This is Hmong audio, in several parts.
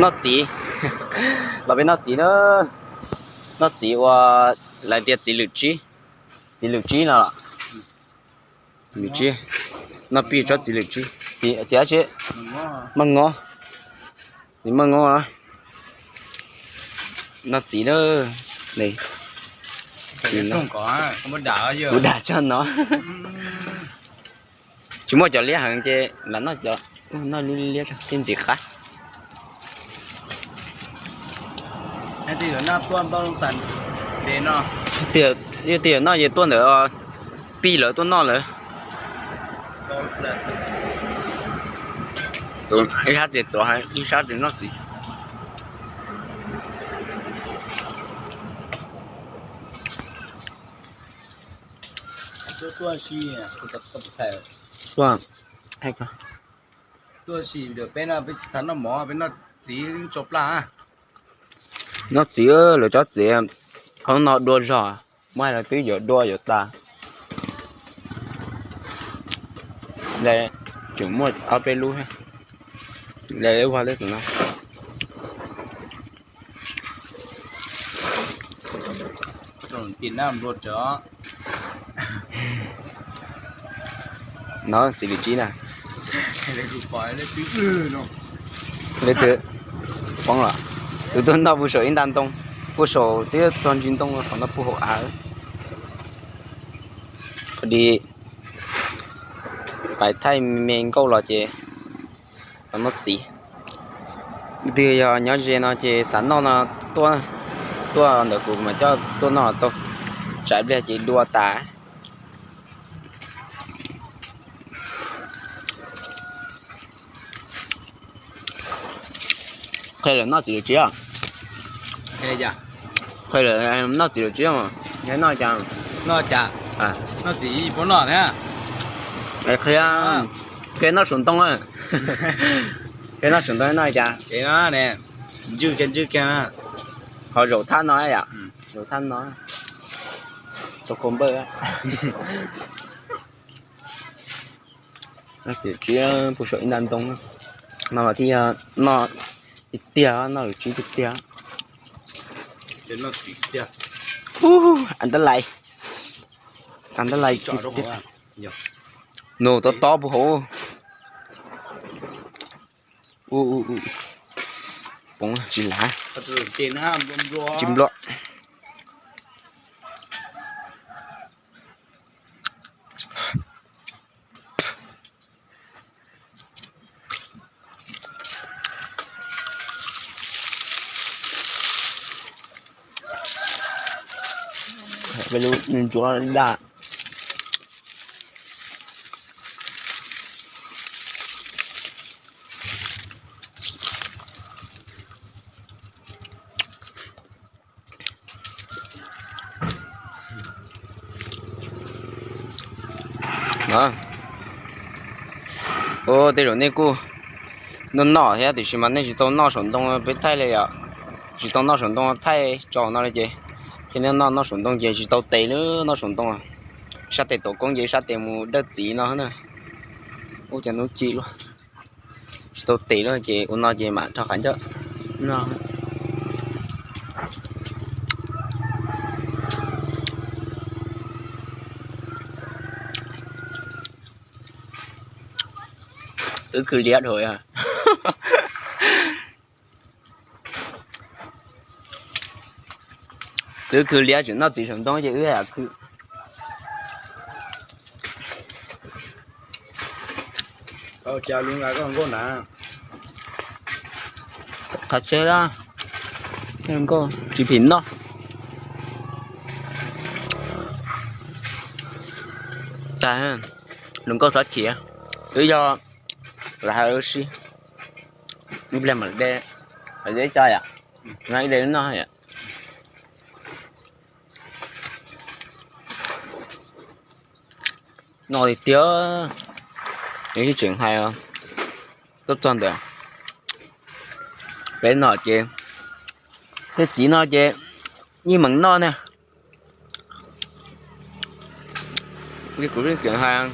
Noj txiv, los peb noj txiv na. Noj txiv ua lawv tias txiv lwm tsib, txiv lwm tsib no los, lwm tsib, noj pib tsob txiv lwm tsib, txiv dab tsi? Maj ngob, txiv maj ngob. Noj txiv na, kuv dam tso no. Tsis muaj cov liab heev ces lam noj cov, noj liab liab tej ntxim qab. Yog tias noj ces tuaj ntawd, pib lawv tuaj noj lawm. Ib sab ces tuav, ib sab ces noj txiv. Tuaj, tuaj sim peb no, peb tsis tau noj mov, peb noj txiv tso plaj. Noj txiv, lawv tsob txiv qhov no dua zog, muab hais los twb yuav dua yuav tas. Tseem muaj ob peb lub, lawv ua li no. No txiv lwm tsib na. Leej twg poob los, tus tuaj noj puag saum ib nta ntoo, puag saum twb txog ntsis ntoo qhov no puag hauv av. Qhov di pais thaij me nkauj los ces los noj txiv. Leej twg yog nyob ze no ces xav noj no tuaj, tuaj ntawm kuv mas coj tuaj noj tau. Tsam ib pliag ces dua tas. Qhia lawm noj txiv lwm tsib. Qhia lawm noj txiv lwm tsib, noj cas, noj cas, noj txiv puab noj na. Qhia, qhia noj saum ntoo, qhia noj saum ntoo noj cas. Ntswj kiag, ntswj kiag na. Ho zaum thab no yom, zaum thab no, rau kua npawj. Noj txiv lwm tsib puag saum ib nta ntoo no los thiaj yog noj tiag tiag, noj lwm tsib tiag tiag. Ub, an tab lais, an tab lais tiag tiag. Nws tob tob puag hauv. Ub, poob tsis lav, tsis nplua. Peb lub ntsuab daj. Tej zaum nej kuj noj noj thiab tiam sis mas nej tsis tau noj saum ntoo peb thaij li yom. Tsis tau noj saum ntoo thaij tso no li ces, thiab nej noj noj saum ntoo ces tsis tau tes li, noj saum ntoo. Sab tes tom koob ces sab tes mus dawj txiv no na. Ub, cov hnub ci luaj. Tsis tau tes lawm ces ua no ces mam rho qab ncauj no. Wb khwv liab dhau. Wb khwv liab tseem noj txiv saum ntoo ces wb lam khwv. Qhov tsev, nkauj tsis phim noj. Tag, hluas nkauj xav chim, twb yog lam hais ua si, ib pliag mam de, mam de ib co yom, no ib de noj yom. No tiag tiag, tseem hais tuaj txog ntawm peb no ces, tej txiv no ces yeej meem noj na. Kuv tseem hais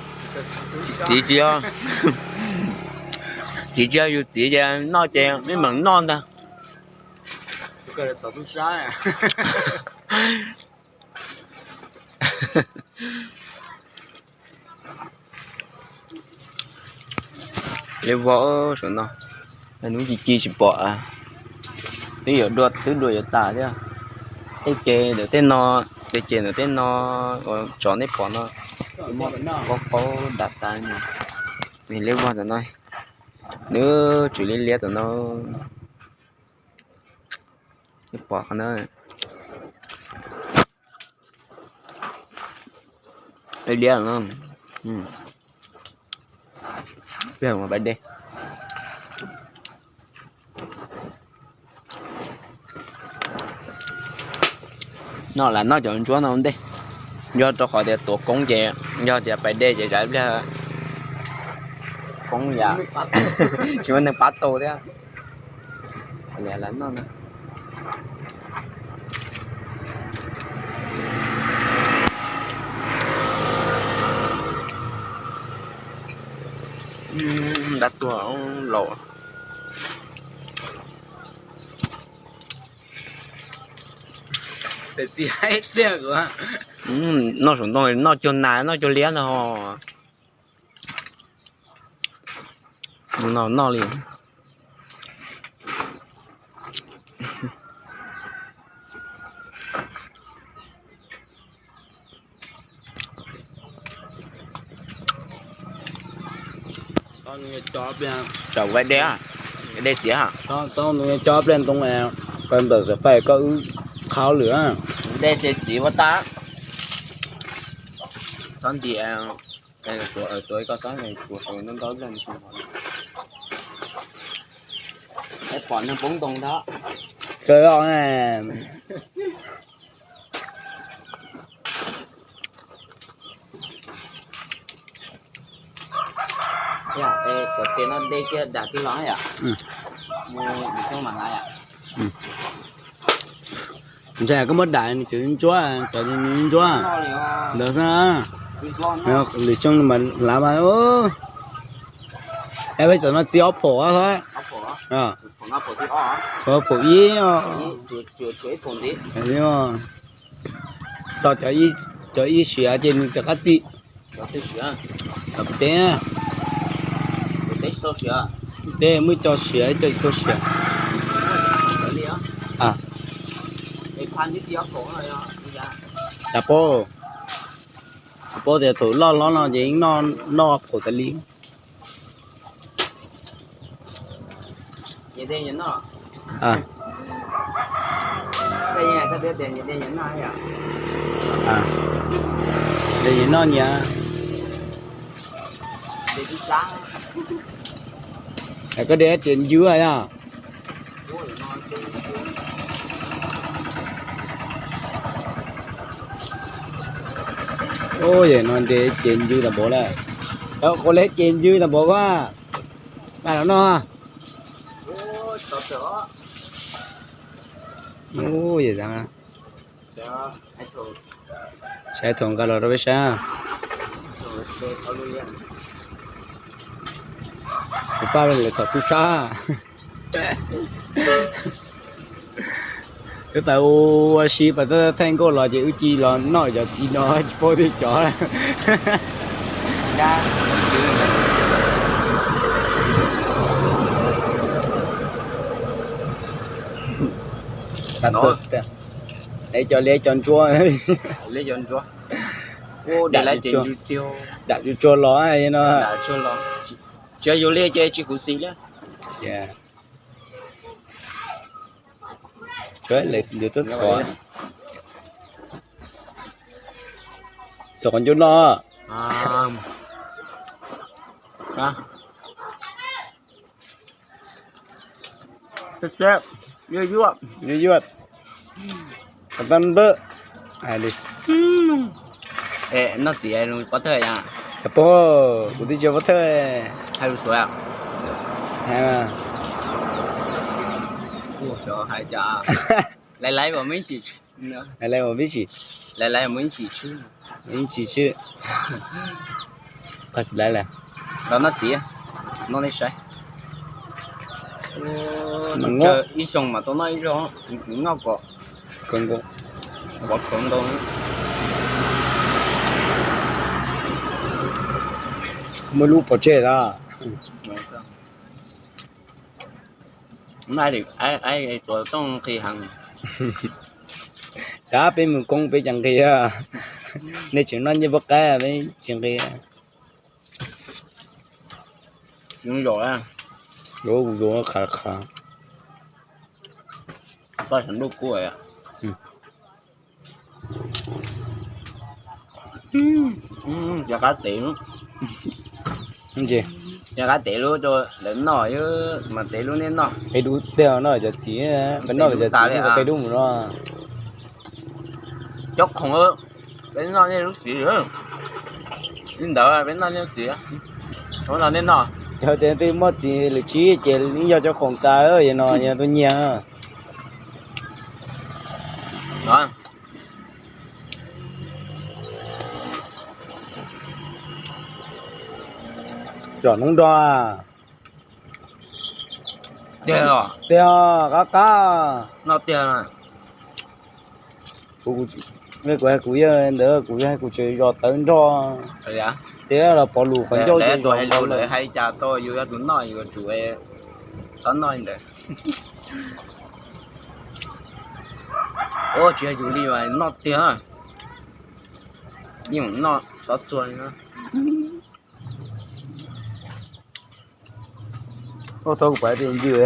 txiv tiag, Txiv tsis yog yus txiv ces noj ces mej meem noj ntag. Liab vog saum no, hnub ci ci tsis pom, twb yuav dua twb dua yuav tas thiab. Tej ces ntawm tej no, tej ces ntawm tej no uas tsov nej pom no, paub paub dam tas. Liab vog ntawm no, nws tseem liab liab ntawm no. Nej pom qhov no, liab liab no. Peb mus pais de. Noj las noj cov ntsuab no ua ntej, yog rau qhov tias tuav koob ces yog tias pais de ces zam pliag koob yam, tsis muaj neeg pab tau thiab. Noj no, dab tuag laus. Noj saum ntoo noj cuag nas noj cuag liab no. No noj li. Cov de, de txiav, cov pliag ntoo, koj ntawm xav fais koj wb qhau lwm. De ces txiv ua tag. Txhob nti, tuav koj txhob ntau ntau, pom neeg poob ntoo ntag. Cov tes no de kiag dam kiag los yom. Mus xyoob mam hlais. Ntshai koj muab dam cov ntsuab, cov ntsuab ntawd xwb. Lwm xyoo mas hlav mas. Peb tsam no txiv ob phaum, phaum ib, tau cov ib siav ces nws rov qab txi. Teb, teb muaj cov siav, cov tsis tau siav. Xav paub, xav paub tias thaum loj hlob no ces yeej noj phaum tas li. Nyias noj nyias. Koj de tsev ncwb yog. Ub, yam no de tsev ncwb tas npaum lawm. Ua li tsev ncwb tas npaum ko. Npaj los noj. Ub, yam no. Saib thaum nqa los rau peb saib. Kuv pab lawv txhom tub sab. Twb tau ua si pas tab thaij nkauj los ces wb cia los noj cov txiv no tsis paub twg cov. Es cov liab cov ntsuab. Dam tsuag tsuag los no. Tsis yog yus li ces tsis khuv xim li. Lawv tuaj txhom, txhom qhov ncauj no. Yuav yuav, yuav yuav, qhov tau npawb. Noj txiv pob thawj yom. Pob, kuv twb tsis pob thawj. Hais lus Suav. Hais, laiv laiv os, ib tsis, laiv laiv os, ib tsis, ib tsis, qhov tsis laiv lawm. Los noj txiv, noj nej saib. Ib xyoo mas tau noj ib zaug, noj kom kawg nkaus, kom kawg ntau. Muaj lub pov tseg lawm. Tuam tooj nqhis heev. Xav peb mus koob peb cas nqhis, nej tseem noj nyiaj pab qaib peb tsis nqhis. Yuav kuv yuav qhav qhav. Koj sav ntuj kub. Cov qab tev lub, cov qab tev lub rau lawv noj, mas tev lub nej noj. Qe dub tiag no cov txiv, peb noj los cov txiv qe dub mus no. Cov khoom, peb noj nej lub txiv. Li ntawd peb noj nej lub txiv. Yog tias twb muaj txiv lwm tsib ces yog cov khoom tas, yog no yog tus nyiag. Tsom noob nrog. Tiag, qab qab. Kuv, kuv yog ntawd kuv, kuv tseem zos tawv nrog. Tiag los pov lus qhov ncauj ces tus hais lus lawv hais cas tau yus yog tus noj yus tsum txhob noj li ntawd. Ua tsis yog yus li mas noj tiag. Yeej noj xov txuag li no. Ua tau kuv pais ncw.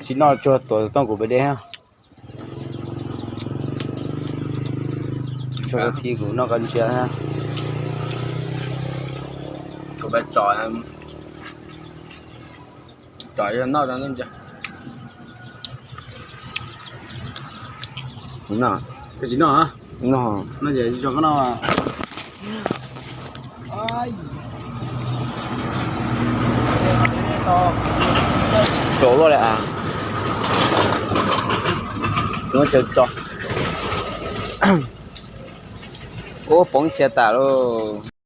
Tsis noj tsuag tuam tooj kuv pais de. Tsuag thi kuv noj qab ntsia. Kuv pais tsom, tsom yog noj rau ntsia. Koj tsis noj? Noj ces tsis tso koj noj. Tsaus luaj li as. Tsaus tso. Ub, poob txhia tas lauj.